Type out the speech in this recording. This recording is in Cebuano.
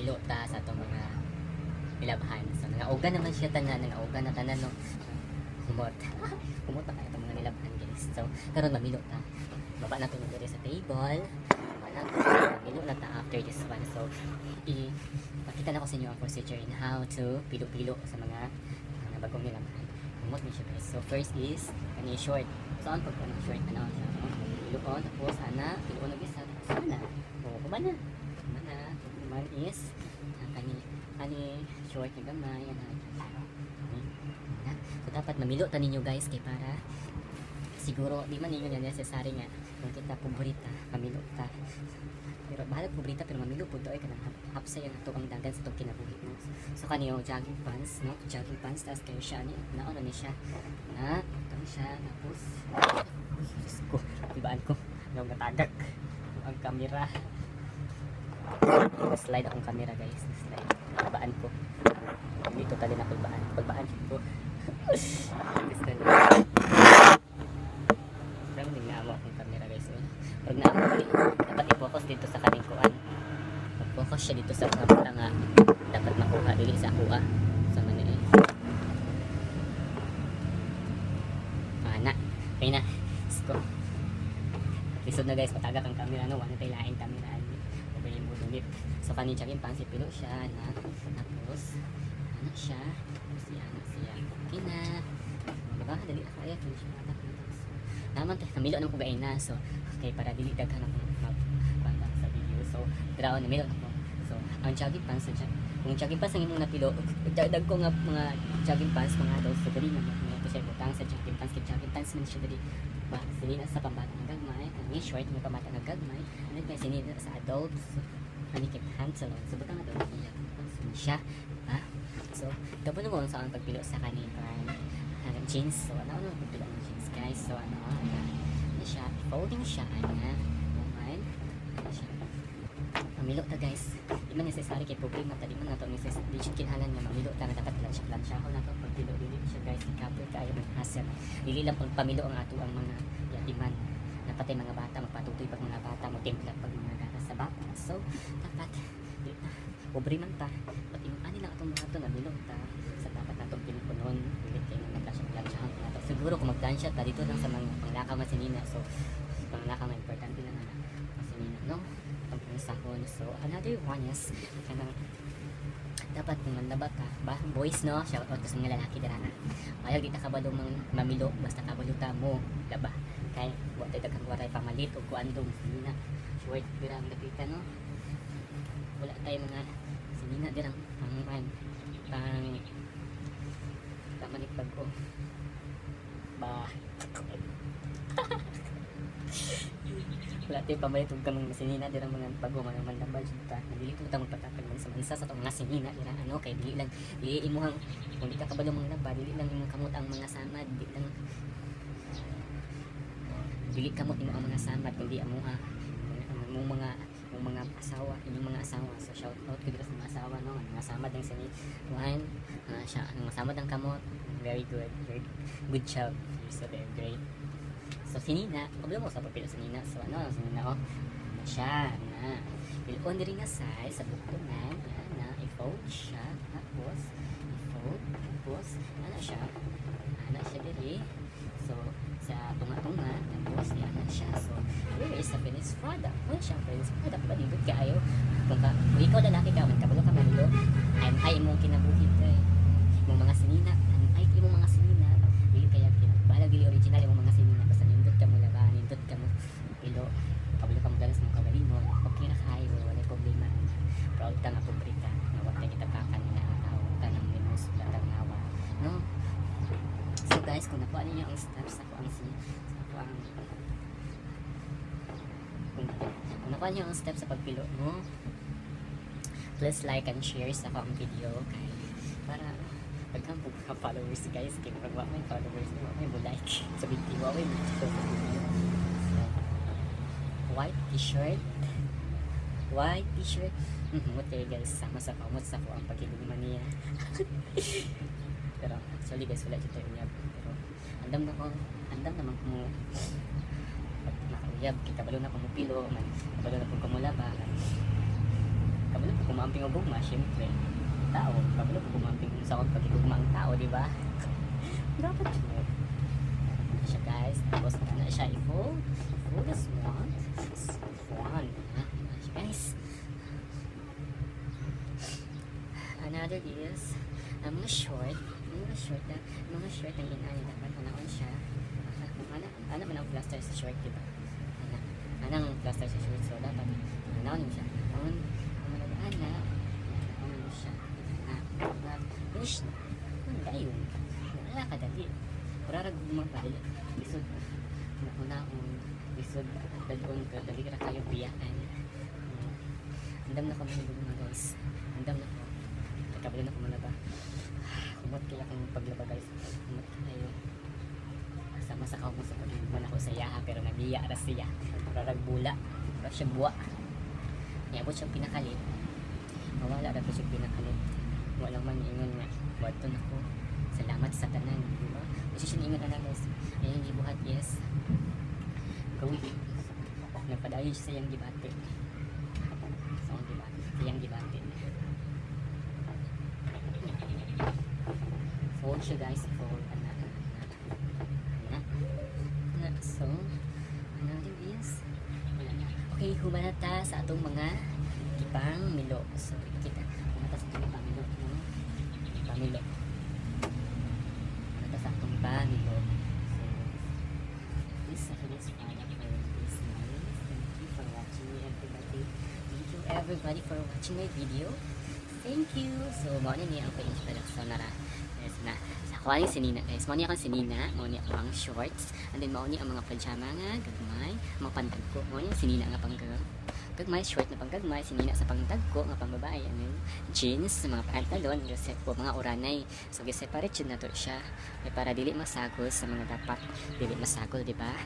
Mamilo ta sa atong mga nilabhan. So nangauga naman siya tanan, nangauga na tanan, no. Humot. Humot na kayo itong mga nilabhan, guys. So karon mamilo ta. Baba na to diri sa table. Baba na to. Mamilo na ta after this one. So ipakita na ko sa inyo ang procedure in how to pilo-pilo sa mga bagong nilabhan. Humot ni siya, guys. So first is kani short. So ang pag kanang short ano siya, no? Piloon tapos ana, piloon og isa tapos ana. O human na. Human na. Human is kani kani short nga gamay ana. Kani. Ana. So dapat mamilo ta ninyo, guys, kay para siguro di man ninyo na necessary nga kung kita pobrita mamilo ta, pero bahala pobrita pero mamilo pud ay kanang hapsay ang ato ang dagan sa atong kinabuhi, no. So kaniyo jogging pants, no, jogging pants, taas kayo siya ni naon na ni siya na ito siya. Tapos uy, Diyos ko, tibaan ko no, natagak ang camera, slide akong camera, guys, slide, kulbaan ko. Hindi totally na kulbaan, kulbaan ko. Gusto na parang hindi naamo akong camera, guys, eh. Pag naamo ko, dapat i-focus dito sa kaning kuan, mag-focus siya dito sa mga bata nga dapat makuha dili sa akuha sa man eh. Ana, okay na. Let's go. Lisod na, guys, matagak ang camera, no, wala tay laing camera ani. Okay mo dunit. So kani jogging pants pilo siya na, tapos ana siya, tapos ana siya. Okay na. Diba? Dali na kaya kini siya anak na. Naman tayo, namilo na ko gain na. So, okay, para dili daghan ako mag kuan sa video. So, draw namilo na ko. So, ang jogging pants, kung jogging pants ang imong napilo, dag ko nga mga jogging pants mga adults, so dali na mo ito siya butang sa jogging pants, kay jogging pants man siya dali. Ba, sinina sa pambata nga gagmay, kani short nga pambata nga gagmay, ano kay sinina sa adults, ani kay pantaloon. So butang na daw niya pants man siya, ha? So, gabo na mo sa ang pagpilo sa kaning jeans. So, ano ano pagpilo ng jeans, guys. So, ano, ano, ano siya, folding siya, ana, woman, ano siya. Mamilo ta, guys. Di man necessary kay problema ta, di man nato necessary. Di siya kinahanglan nga mamilo ta nga dapat plansya plansya ko nato pagpilo, dili siya, guys, kapoy kaayo ng hassle. Dili lang pagpamilo ang ato ang mga yatiman. Dapat ay mga bata magpatutoy pag mga bata mo timpla pag mga gatas sa bata. So dapat di ta pobre man ta. But yung ani lang atong mga to namilo ta sa dapat natong pinupunon, dili kay nga magplansya plansyahan nato. Siguro kung magplansya ta dito lang sa mga panglakaw man sinina. So panglakaw nga importante lang ana sinina, no? Ang pangsahon. So another one is kanang dapat kung manlaba ka ba, boys, no, shout out ko sa mga lalaki dira na ayaw di ta kabalo mang mamilo, basta kabalo ta mo laba kay wa tay daghang waray pamalit og kuan dong sinina short dira ang dapita, no. Wala tay mga sinina dira pang pang pang tamanik bag-o ba, wala tayo pamalit og kamang sinina dira mga bago mga manlaba jud ta. Dili ta magpatakag man sa mansa sa atong mga sinina dira, ano, kay dili lang dili imuhang kung di ka kabalo mga laba, dili lang imong kamot ang mga samad, dili lang dili kamot imo ang mga samad kundi amuha ang mong mga asawa, inyong mga asawa. So shout out ko dira sa mga asawa, no, ang mga samad ng sini kuan siya ang mga samad ng kamot. Very good, very good job, you're so very great. So sinina, kabalo mo sa pagpilo sa nina. So ano, sinina oh. Ano siya na. Pilon diri nga side sa buktunan, yan na i-fold siya, tapos i-fold, tapos ano siya? Ana siya diri. So sa tunga-tunga, tapos yan na siya. So here is a finished product. Wala siya finished product ba dito kaayo. Kung ka, kung ikaw lalaki ka, man kabalo ka mamilo, I'm ay imong kinabuhi kay imong mga sinina, ay imong mga sinina, dili kaya balag dili original imong mga sinina, basta nindot ka mo laba, nindot ka mo pilo, kabalo ka mo dala sa mga kagalingon, okay na kaayo, wala problema. Proud ka nga pobre ka, nga wa tay gitapakan nga ang tao, tanang limos, wala tang nawa, no? So guys, kung nakuha ninyo ang steps, ako ang si ako ang kung nakuha niyo ang steps sa pagpilo mo, please like and share sa akong video kay para daghan po mga followers, guys, kay murag wa may followers, wa may mo like sa video, wa may mo sa video. So, white t-shirt, white t-shirt, what kayo, guys, sama sa kamot sa ko ang pagkigugma niya. Pero actually, guys, wala dito uyab, pero andam na ko, andam naman ko mo pag nakauyab kay kabalo na ko mo pilo man, kabalo na ko kumulaba. Kabalo ko kumamping og gugma, syempre. Tao, kabalo ko kumamping sa akong pagigugma ang tao, di ba? Dapat yun. Ano siya, guys. Tapos na siya i-fold. Fold this one. One. Ano siya, guys. Another is, ang mga short, mga short na, mga short ang inani dapat anaon siya. Ana, ana man ang plaster sa short, di ba? Ana, anang plaster sa short, so dapat anaon siya. Anaon, ang mga ana, anaon siya. Ana, finish na. Ano dayon? Wala ka dali. Murarag gumabal, lisod naon, lisod dadon ka, dali ra kayo biyaan. Andam na ko mga mga guys. Andam na ko. Kabalo na ko muna ba? Kumot kaya akong paglaba, guys. Kumot kayo. Sama sa kaugong sa pagigman ako sa iyaha pero nabiya ra siya. Murarag bula. Murag siya buwa. Niabot siyang pinakalit. Mawala ra siya pinakalit. Wala man ingon nga wadto nako. Salamat sa tanan, di ba? Kasi siya ingon ana, guys. Ayang gibuhat, yes. Gawin. Nagpadayon siya sa iyang gibati. Sa akong gibati. Sa iyang gibati. Fold siya, guys. Fold. Ana, ana, ana. Ana. So, another is, wala na. Okay, humana ta sa atong mga gipang milo. So, kita. Humana ta sa atong pamilo. No? Pamilo. Humana ta sa atong pamilo. So, this is this product for this nice. Thank you for watching me, everybody. Thank you, everybody, for watching my video. Thank you. So, mao na niya ang pa-introduction na ra. Yes, na. Sa ako ang sinina, guys. Mao ni akong sinina, mao ni ako ang shorts, and then mao ni ang mga pajama nga gagmay, mga pantagko. Mao ni ang sinina nga pang gagmay, short na panggagmay, sinina sa pangtagko nga pangbabae, and then jeans, mga pantalon, set po mga uranay. So, giseparate yun na to siya. Ay, para dili masagol sa mga dapat dili masagol, di ba?